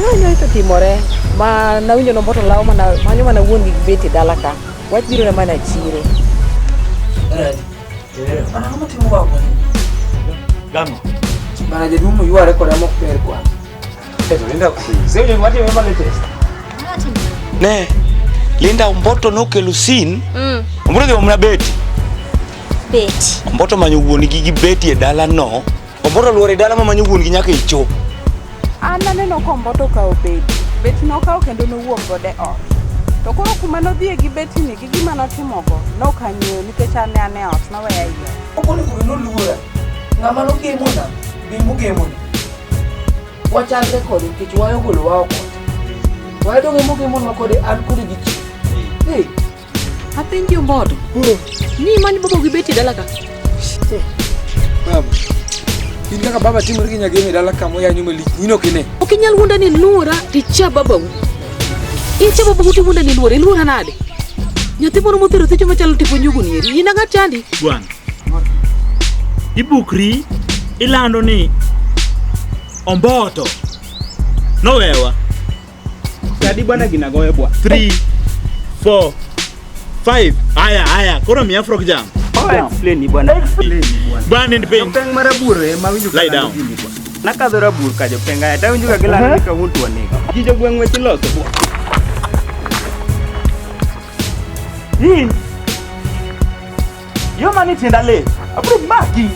Gima nyocha otimore ma nawinjo nomboto lawo mana manyo mana wuon gi bet e dala ka. Wach biro na mana chiro. Bana ang'o matimo baba? Gang'o? Bana jaduong' no yware koda mok ber kwa. Eh, to Linda, sewinjo gima timore ma latest? Ne, Linda Omboto nokelo sin. Omboto dhi omna beti. Beti. Omboto manyo wuon gi gi beti e dala no. Omboto luoro e dala ma manyo wuon gi nyaka e cho. An naneno ka Omboto okawo beti. Beti nokawo kendo nowuok godo e ot. To koro kuma nodhiye gi beti ni gi gima notimogo nok ang'eyo nikech an ne an e ot noweya ei ot. Ok onego bed ni oluora. Ng'ama nogemona be mogemona. Wachalre kode nikech waya ogolowa oko. Waya dong' emogemonwa kode an kode gi chi. Hey. Apenji Omboto. Ni imany baba gi beti e dala ka. Baba. In kaka baba timore gi nyagem e dala kama oyanyo malich, in ok ine. Ok inyal wuonda ni luora ticha babau. Icha babau tiwuonda ni luora, iluora nade? Nyathi moro mothero thicho machalo tipo njugu ni eri. In ang'a chandi? Bwana. Ibukri ilando ni Omboto nowewa. Sadi bwana gina goyo bwa. 3 4 5 Aya aya, koro miya frog jam. Oh, explain ni bwana. Explain ni bwana. Bwana nind piny. Jopeng marabur ema winjo Lie ka lando down. gini bwana. Nakadho rabur ka jopeng aya tawinjo ka gilando ni kawuono to wanego. Ji jogweng' weche loso bwana. In. Yo mani tienda le. Abro maki.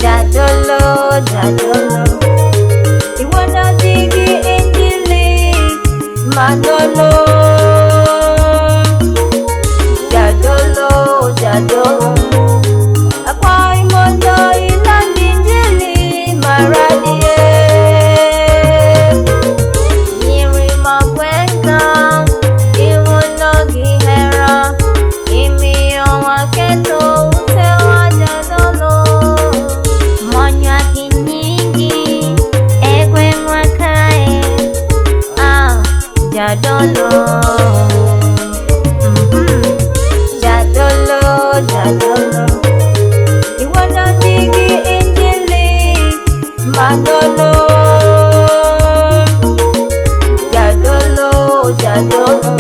Jadolo, jadolo, iwona digi injili manolo. Jadolo, jadolo, akwayi mondo iland injili maradie. Nyiri magwenga, iwuondo gi hera, imiyo waketho utewa jadolo. Monywa gi nyingi e gweng'wa kae, ah, jadolo. Mhm. Jadolo, jadolo, iwuondo ji gi injili manolo. Jadolo, jadolo,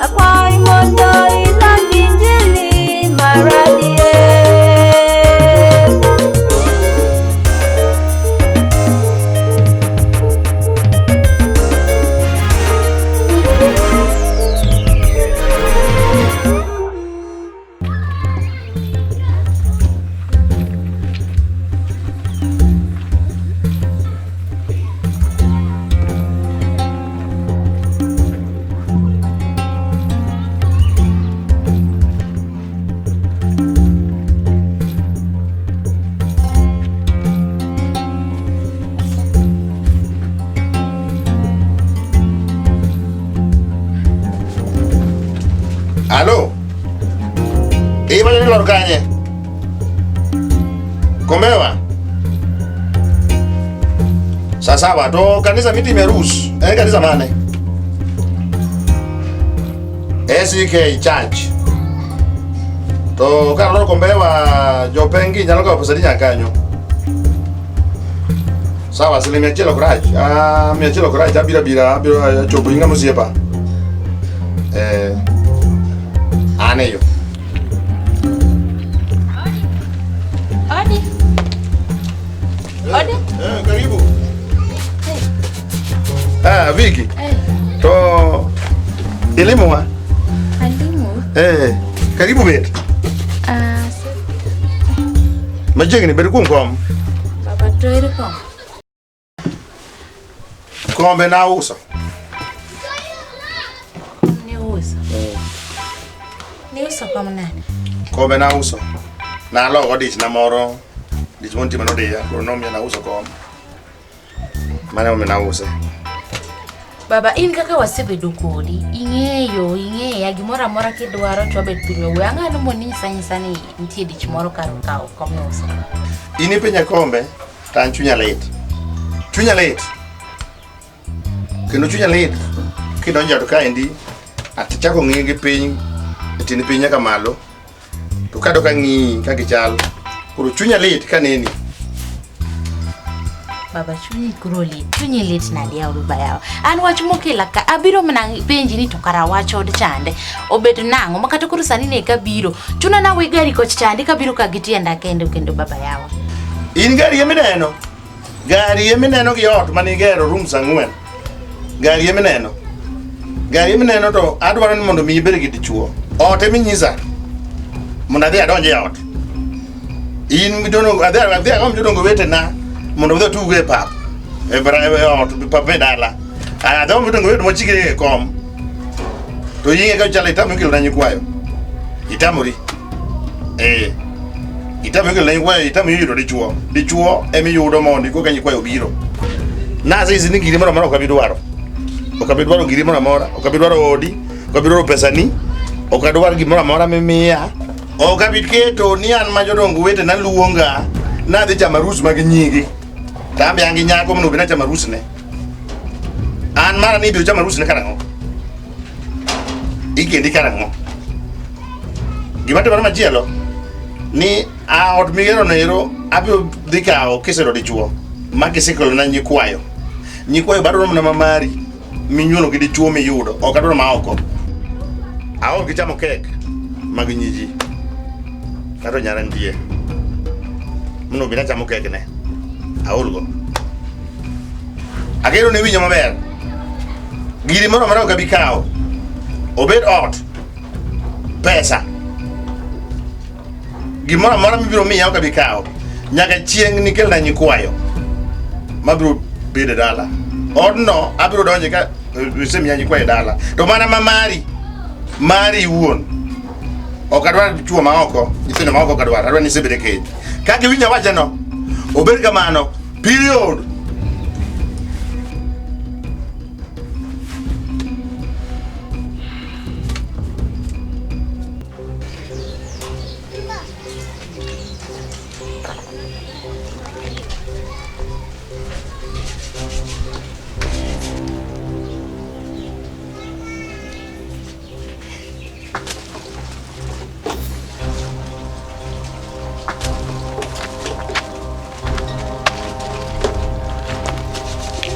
akwayi mondo iland injili maradier. Alo. Iwacho ni lor kanye? Kombewa. Sawa sawa, to kanisa mitime arus en kanisa mane? ACK Church. To ka lor Kombewa jopengi nyalo kawo pesa di nyaka kanyo. Sawa, siling 100 ok rach. Ah, 100 ok rach, abiro abira, abiro chopo ing'ama osiepa. Eh, an e yo. Odi. Odi. Eh, karibu. Ah, Vicky. To ilimowa? Alimo. Eh, karibu bet. Ah, Machiegni bed kuom kom. baba to ere kom. Kombe nauso. Niuso. Niuso kom nade? Kombe nauso. Nalogo dichna moro. Dich monti manodiya, koro nomiya nauso kom. Mano emomiyo nause. Baba, in kaka wasebedo kodi, ing'eyo, ing'eya gimoro amora kidwaro to wabet piny wawuoyo. Ang'o no mondo inyisa nyisa ni nitie dich moro kar kawo kom miuso? In ipenja kombe, to an chunya lit. Chunya lit. Kendo chunya lit kidonjo e ot kaendi Atichako ng'iyi gi piny, e tiend piny nyaka malo. To kadok ang'iyi kaka ichal. Koro chunya lit kaneni. Baba chunyi koro lit, chunyi lit nade yawa baba yawa. An wach mokela ka abiro mana penji ni to kara wach od chande obet nang'o ma kata koro sani ne kabiro chuna na we gari koch chande kabiro ka gi tienda kendo kendo baba yawa. In gari emineno. Gari emineno gi ot mane igero rooms ang'wen. Gari emineno. Gari emineno to adwaro ni mondo mi ibed gi dichuo. Ot eminyisa. Mondo adhi adonj e ot. In jodongo adhi adhi agom jodongo wetena mondo wadhi watug e pap. E bara e ot pap me dala. Adhi agom jodongo wetena mochikre e kom. To ing'e ka chalo itamori kelona nyikwayo. Itamori. Eh. Itamori kelona nyikwayo, itamori yudo dichuo. Dichuo emiyudo mondo ikoka nyikwayo biro. Nasisi ni giri moro amora ok abi dwaro. Ok abi dwaro giri moro amora, ok abi dwaro odi, ok abi dwaro pesani, ok adwar gimoro amora mimiya. Ok abi keto ni an ma jodongo wetena luonga nadhi chamo arus mag nyigi. To an be an gi nyako monego bed ni achamo arusne. An mara ni ibiro chamo arusne karang'o? Ikendi karang'o? Gima timore machielo ni a ot migero no ero abiro dhi kawo kiseyudo dichuo ma kisekelona nyikwayo. Nyikwayo be adwaro mana ma mari minyuolo gi dichuo miyudo ok adwaro ma oko. Aol gi chamo kek mag nyiji. Kato nyara nitie. Mondo bed achamo kek ne. Aol go. Ageno ni iwinjo maber. Giri moro amora ok abi kawo. Obed ot, pesa, gimoro amora mibiro miya ok abi kawo. Nyaka chieng' nikelna nyikwayo mabiro bedo e dala. Odno abiro donje ka isemiya nyikwayo e dala. To mana ma mari, mari iwuon. Ok adwar chuo ma oko, nyithindo ma oko ok adwar, adwar ni isebet e keny. Kaka iwinjo awachano, obed kamano, period.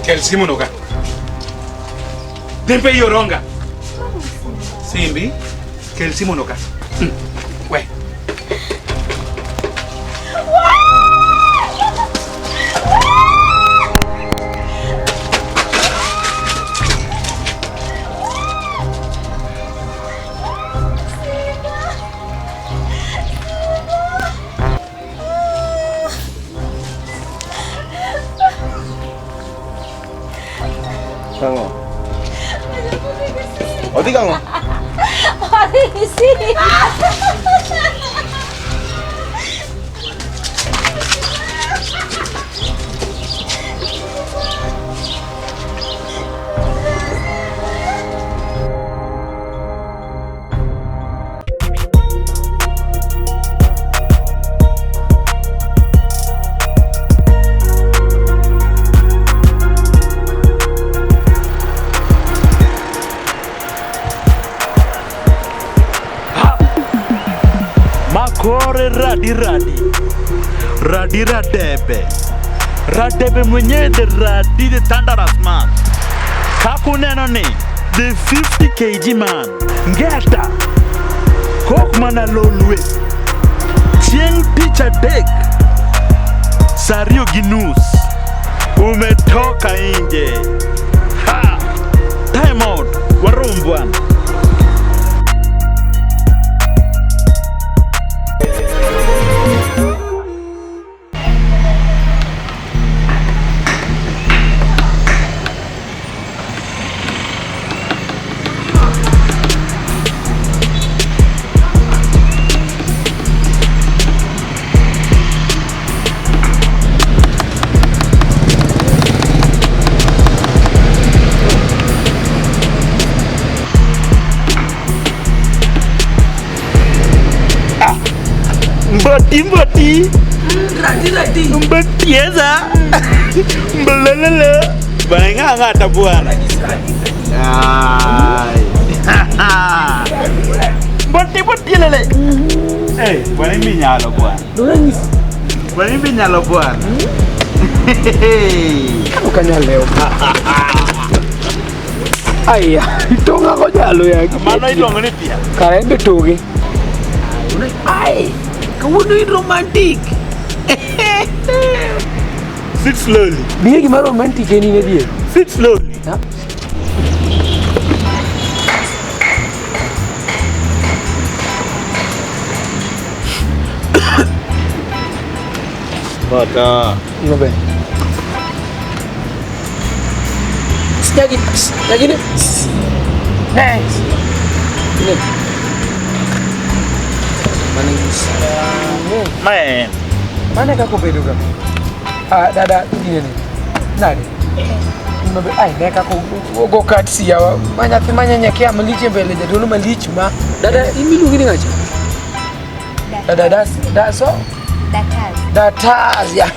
Kel simu no ka. Dempe yoronga. Simbi, kel simu no ka. We. Kang'o? Odhi kang'o? Odhi si. Makore radi radi radi radebe radebe mwenyewe the radi the thunderous man kakuneno ni the 50 kg man ngeta kok mana lolwe chieng' tich adek saa ariyo gi nus umetoka nje ha time out warom bwana. Mbati mbati. Radi radi. Mbatieza. Mbelelele. Bana ng'ata bwana. Ai. Botti botti lele. Eh, bwana mimi nyalo bwana. Bwana mimi nyalo bwana. Kama leo. Aya, itonga ko jalo ya. Mano iluongo ni pia. Kara embe toge. Ai, kawuono in romantic. Sit slowly. Biye gima romantic en in adier. Sit slowly. Ha? Bata. Maber. Lagi, lagi ni. Next. Ini. Mana Man. Mana kaka obedo ga? Ah, dada, gini ni. Nade? Maber. Ai, ne kaka ogo kat siyawa. Ma nyathi ma nyanya kia malich e mbele jadolo malich ma. Dada, in miluongi ni ng'acha? Dada, das, daso? Dataz. Dataz, ya.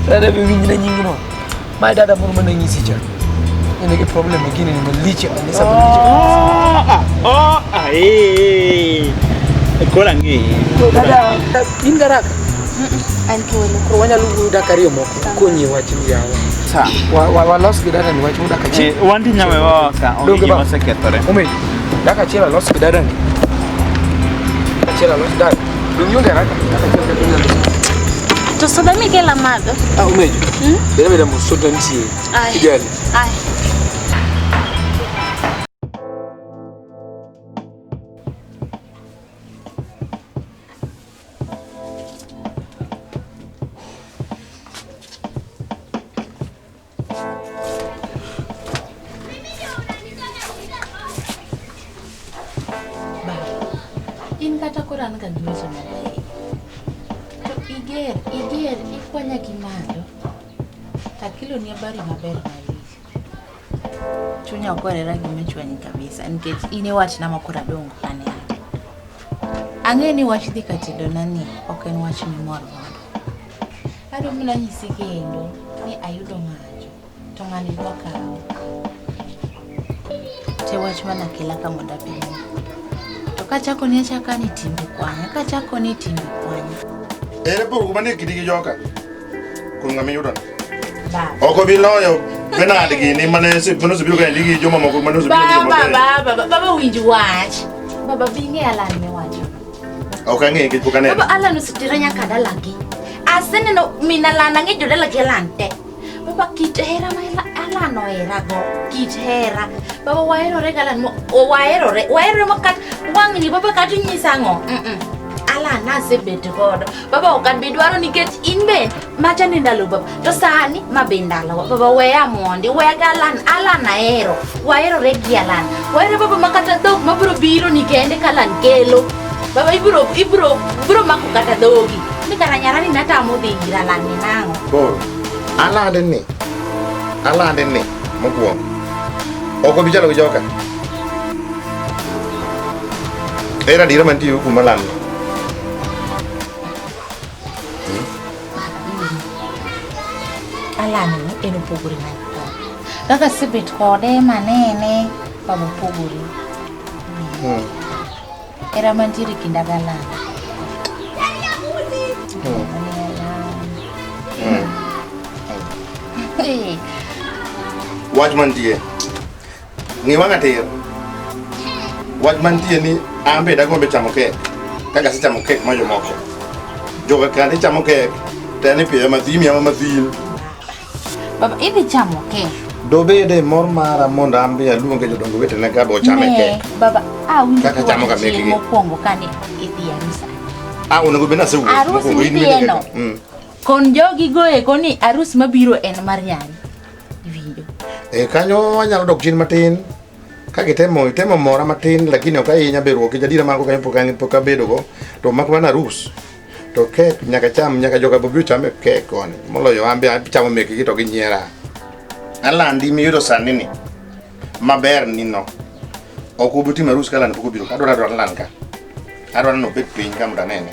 Dada be winjna nyingno. Ma dada moro mane nyisi cha. En gi problem gini ni malich kanisa malich. Oh, ah, eh. Koro ang'e. Dada, in garaka? An thuolo. Koro wanyalo wuoyo dakika ariyo moko konyi wach yawa. Sa. Walos gi dada ni wach mo dakika achiel. Wan ti nyawe wa ka onge Donge gima ba? osekethore. Omeji, dakika achiel alos gi dada ni. Dakika achiel alos dada. Dong ionge haraka. Dakika achiel kata inyalo loso. To soda mikela madho. Ah, Omeji. Beda beda mos soda nitie. Ai. Kijali. Ai. In kata koro an ga gi weche maber. To iger, iger, ikwanya gi malo. Takeloni habari maber mawinjo. Chunya ok orera gima chwanyi kabisa nikech in e watna ma koro adong' kane. Ang'e ni wach dhi ka tedona ni ok en wach mimor godo. Adwa mana nyisi kendo ni ayudo ng'ato to ng'ani dwa kawa. Te wach mana kela ka mondo apimni. To kachako ni achaka ni timbe kwanya, kachako ni timbe kwanya. Ere pogruok manie kindi gi joka? Kuom ng'ama iyudono. Baba. Ok obi loyo Bernard gini mane osebiro kaendi gi jomamoko mane osebiro gi Baba, jomoko. baba, baba winj wach. Baba bi ing'e Alan miwacho. Ok ang'e nikech pok anene. Baba Alan osetera nyaka dalagi. Aseneno min Alan ang'e jodalagi Alan te. Baba kit hera ma Alan oherago, kit hera. Baba waherore gi Alan, waherore, waherore ma kat wang'ni baba kata inyisa ang'o? Alan nasebet godo. Baba ok abi dwaro nikech in be macha ni ndalo baba. To sani ma be ndalo. Baba weya mondi, weya gi Alan, Alan ahero. Waherore gi Alan. Waherore baba ma kata dhok mabiro biro ni kende ka Alan kelo. Baba ibiro ibiro biro mako kata dhogi. Ni kara nyarani natamo dhi ir Alan ni nang'o? Koro, alande ni mokwongo. Ok obi chalo gi joka. Ere adiera mantie kuom Alan no? Alan ni en opogore na kaka asebet kode manene baba opogore. Hera mantiere kinda gi Alan. Wach mantie. Ng'i wang'a tir. Wach mantie ni an be dagombo chamo kek. Kaka asechamo kek ma jomoko. Joka kande chamo kek. To an ipiya mathin, imiya mathin. Baba idhi chamo kek. Dobede mor mara mondo an be aluonge jodongo wetena ka be ochame kek. Baba awinjo Kaka chamo ga mekgi. mokwongo kane idhi arus. Ah, onego bed ni asewuok. Arus Mokwongo in midhiye bende no. kaka. Kon jogi go eko ni arus mabiro en mar nyari. Iwinjo. Kanyo anyalo dok chien matin. Ka gitemo, itemo mora matin lakini ok ahinya beruok nikech adiera mago kanyo pok abedogo. To mak mana arus. To kek nyaka cham, nyaka joka bobi ochame kek koni. Moloyo an be achamo mekgi to ginyiera. Alandi miyudo sani ni maber ni no. Ok ubi timo arus ka Alan pok obiro. Adwaro adwaro Alan ka. Adwaro ni obed piny ka mondo anene.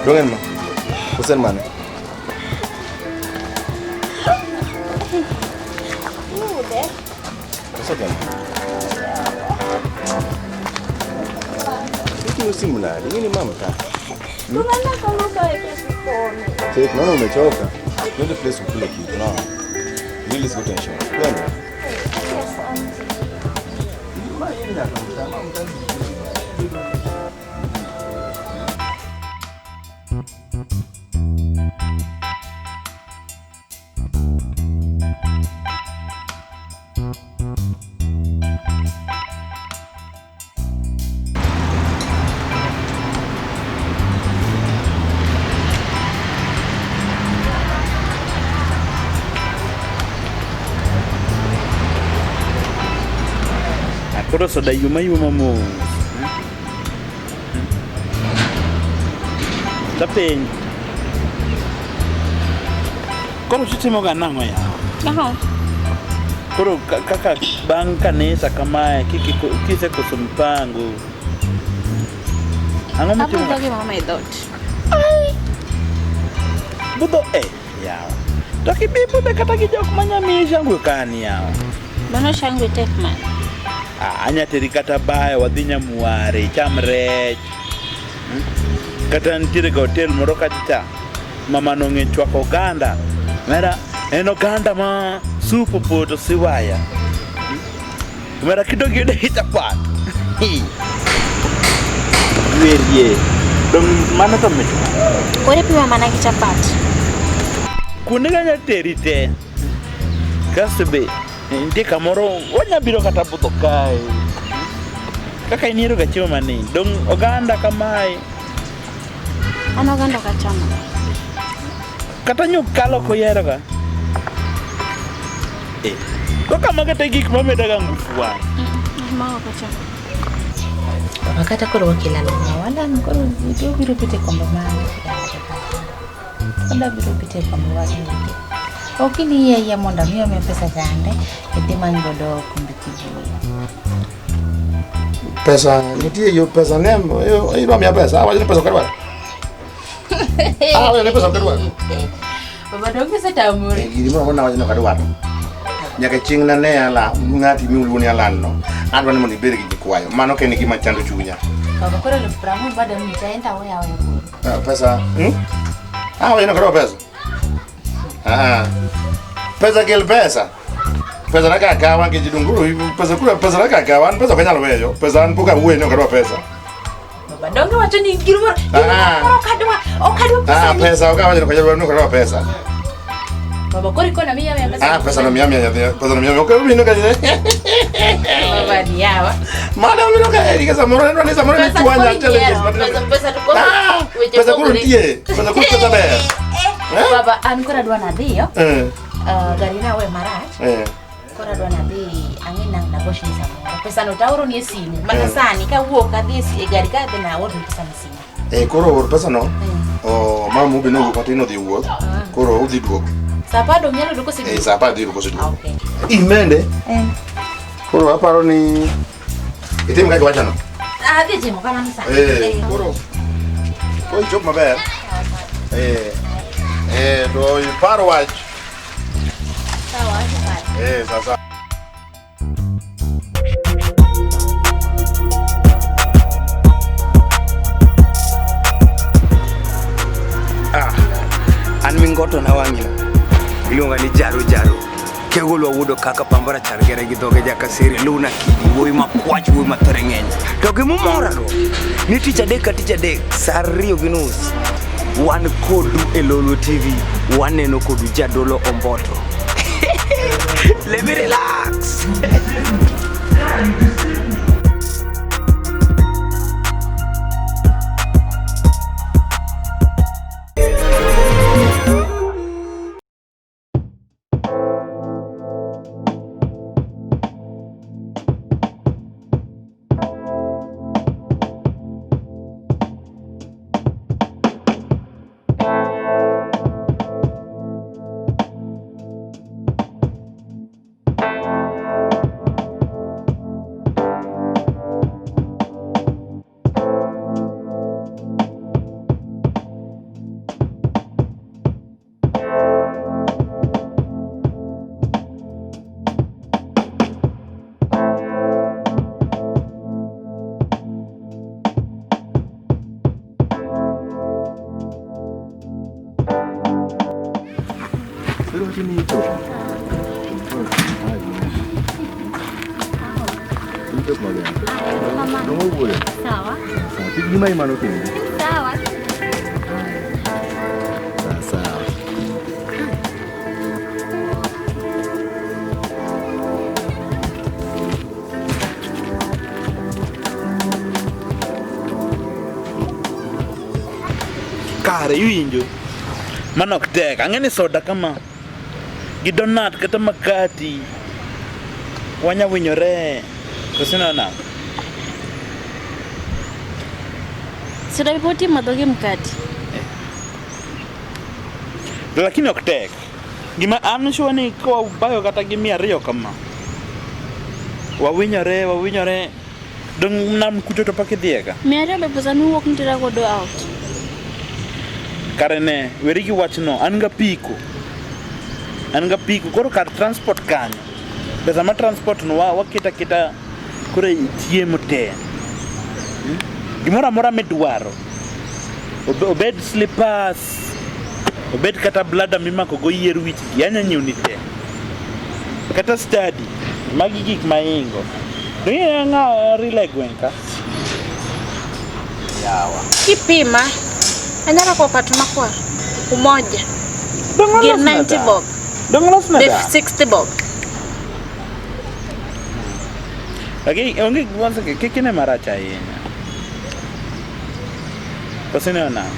Dongen ma. Kosen mane? Yude. Koso gani? Iting'o simu nade? Ing'e ni mama ka. Kulala kama kawaida jikoni. Cheki, naona umechoka. Twende place ukule kitu, naona. Release good tension. Twende. Asante. Koro soda yuma yuma mos. Tapenj. Koro titimoga nang'o yawa? Aha. Koro kaka bang' kanisa kamae kisekoso mpango. Ang'o mitimo? Abudho gi mama e dhoot. Budho e yawa. To kibi budhe kata gi jok manyamiyi shangwe kani yawa. Mano shangwe tek man. Anya teri kata bayo wadhi Nyamuare icham rech. Kata nitiere ga hotel moro kacha cha mama nong'e chwako oganda. Mera en oganda ma sup opoto siwaya. Mera kidog yude gi chapat. Werie. Dong mano to mit. Koro ipimo mana gi chapat. Kuonde ga anya teri te. Kasto be nitie kamoro wanya biro kata budho kae. Kaka in ihero ga chiemo mane? Dong oganda kamae. An oganda ok achamo. Kata nyuka ok ihero ga? Eh. Kaka mago te gik mamedo ga ngufu wa. Mago ok achamo. Baba kata koro wakilalo walan koro biro bet e kombe mane. Oda biro bet e kombe waduto. Ok in iyie mondo amiyo miya pesa chande idhi many godo kombe kibuye. Pesa nitie yo pesa ne idwa miya pesa awacho ni pesa ok adwar. Awacho ni pesa ok adwar. Baba donge isetamori? Gimoro amora nawacho ni ok adwar. Nyaka chieng' nane ala ng'ati miluongo ni Alan no adwa ni mondo ibed gi jikwayo. Mano kende gima chando chunya. Baba koro 40,000 bado miyi to ento aweyo aweya koro. Pesa. Awacho ni ok adwar pesa. Pesa kel pesa. Pesa na kakawa nikech donguru pesa kura pesa na kakawa an pesa ok anyal weyo. Pesa an pok awuoye ni ok adwar pesa. Baba donge wacho ni gimoro ok adwar ok adwar pesa. Pesa ok awacho ni ok adwar ni ok adwar pesa. Baba koro ikona miya miya pesa. Pesa no miya miya nyathi. Pesa no miya miya. Ok mino ka Baba ni yawa. Mano mino ka eri samoro ne samoro ni tuanya challenges Pesa pesa to koro weche Pesa koro nitie. Pesa koro pesa ber. Baba an koro adwa nadhiyo. Gari na we marach. Koro adwa nadhi ang'e nang' nagochni samoro. Pesa no taoro ni e simu. Mana sani kawuok adhi e gari ka adhi naorni pesa e simu. Koro or pesa no. Oh, mama ube nowuok matin odhi wuoth. Koro odhi duogo. Sa apar dong nyalo duogo koseduogo? Sa apar dhi duogo koseduogo. Okay. Imende. Koro aparo ni itim kaka iwachono. Adhi timo kamano sani. Koro koro ichop maber. To ipar wach. Sawa, sasa. An mingoto na wang'ina iluonga ni Jaro Jaro. Kegolwa wuodo kaka pamba rachar gere gi dhoge jakasiri luna kidi wuoyi makwach wuoyi mathore ng'eny. To gimomora go ni tich adek ka tich adek sa 2:30 wan kodu e Lolwe TV waneno kodu Jadolo Omboto. Let me relax. Koro wacho ni ichopo. Ichopo maber. Dongo wuoyo. Sawa. Sawa, kik gima imano kendo. Sawa. Sawa sawa. Kare iwinjo. Mano ok tek. Ang'e ni soda kama gi donut kata makati wanya winyore. Koso ineno nang'o? Soda be pod imadho gi mkati. To lakini ok tek. Gima an sure ni ka wabayo kata gi 200 kama. Wawinyore, wawinyore. Dong nam kucho to pak idhiye ka. 200 be pesa miwuok nitera godo out. Kare ne, weri gi wachno, an gapiko. An gapiko, koro kar transport kanyo. Pesa ma transport no waketa keta koro e chiemo te. Gimoro amora midwaro. Obed slippers, obed kata blada mimako go yier wich gi, anya nyiew ni te. Kata study, magi gik ma ingo. To ing'e ng'a rile e gweng' ka? Yawa. Kipima, anyalo kawo opato makwar. Umoja. Gir 90 bob. Dong los Be 60 bob. Lakini onge kwanza kik ine marach ahinya. Koso ineno nang'o?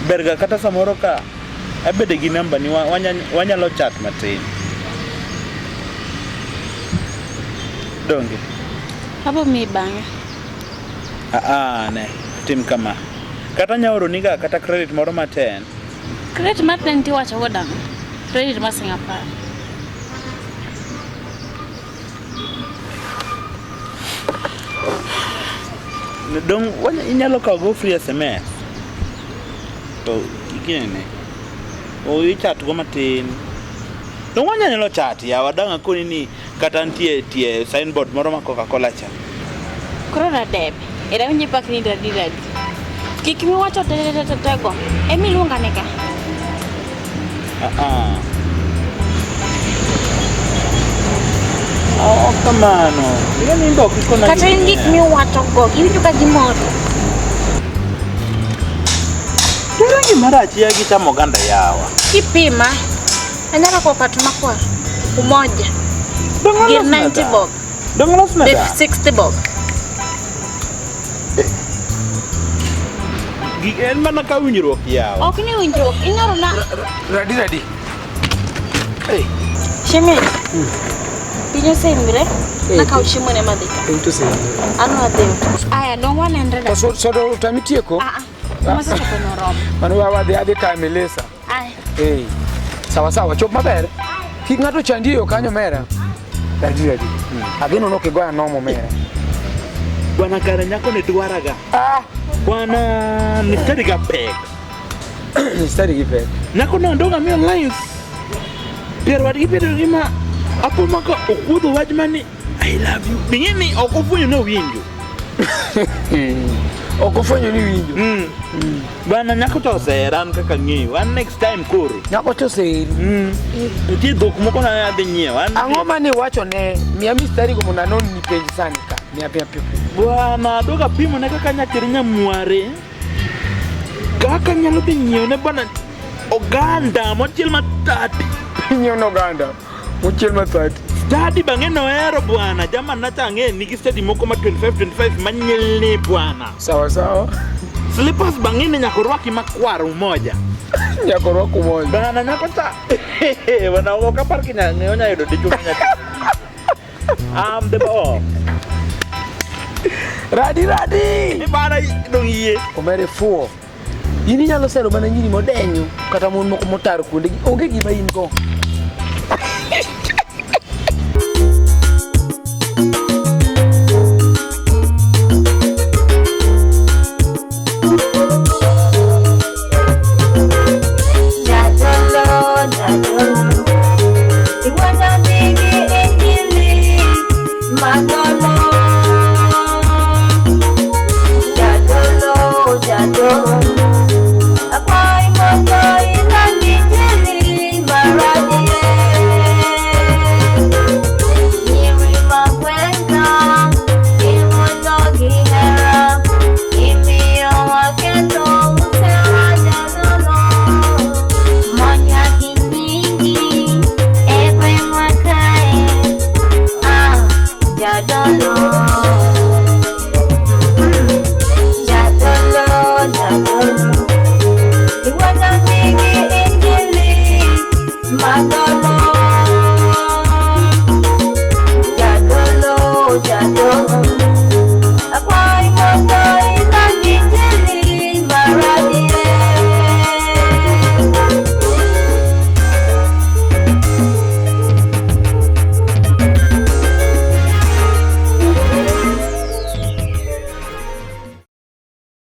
Ber ga kata samoro ka abede gi namba ni wanyalo chat matin. Donge? Abo miyi bang'e. Aa, ne, tim kama. Kata anya oroni ga kata credit moro matin. Credit mar ten tiwacho go dang'o? Credit mar siling 10. Dong inyalo kawo go free SMS. To ikinene. O ichat go matin. Dong wanyalo chat yawa dang' akoni ni kata nitie tie signboard moro ma Coca-Cola cha. Koro radebe. Era winje pak ni radi radi. Kik miwacho te te te te te go. Emi luonga ne ka. Ah. Ok kamano. Ing'e ni in be ok ikona Kata in gik miwacho go, iwinjo ka gimoro. Ere gima rach ya gi chamo oganda yawa. Kipima, anyalo kawo opato makwar. Umoja. Gir 90 bob. Dong los Be 60 bob. Gi en mana ka winjruok yawa. Ok ni winjruok, inyoro na. Radi radi. Hey. Shemeji. Piny oseimre. Nakawo chiemo ne madhi ka. Piny to oseimre. An wadhi. Aya, dong wanenre da. To sodo utami tieko? Ah ah. Masechopo noromo. Mano wadhi adhi ka Melesa. Aya. Eh. Sawa sawa, chop maber. Kik ng'ato chandi e yo kanyo mera. Radi radi. Ageno nok igoya nomo mera. Bwana kare nyako ne dwaraga. Ah. Bwana mistari ga pek. Mistari gi pek. Nyako no ndonga miyo lines. Pier wadgi bedo gima apo maka okuodho wach mani I love you. Bing'e ni ok ofwenyo ni owinjo. Ok ofwenyo ni winjo. Bwana nyako to osehera an kaka ng'eyo. An next time koro. Nyako to oseheri. Nitie dhok moko na adhi nyiewo. An Ang'o mane iwacho ne miya mistari go mondo anon ni penj sani ka. Miya piyo piyo. Bwana adoga pimo ne kaka nyathir nyamware. Kaka nyalo dhi nyiewo ne bwana oganda mochiel ma 30. Inyiewo ne oganda mochiel ma 30. Stadi bang'e nohero bwana. Jama nacha ang'e nigi stadi moko ma 25 25 manyilni bwana. Sawa sawa. Slippers bang'e ne nyaka orwaki makwar umoja. Nyaka orwak umoja. Bwana nyako cha. Bwana ok apar kinya ng'eyo nya yudo dichuo manya. I'm the boss. Radi radi. Bana dong yie. Omere fuo. In inyalo sero mana nyiri modenyo kata mon moko motar kuondegi. Onge gima in go. Jadolo, jadolo, iwanja nigi injili magolo. Jadolo, jadolo, akwayi mondo iland injili. Jadolo.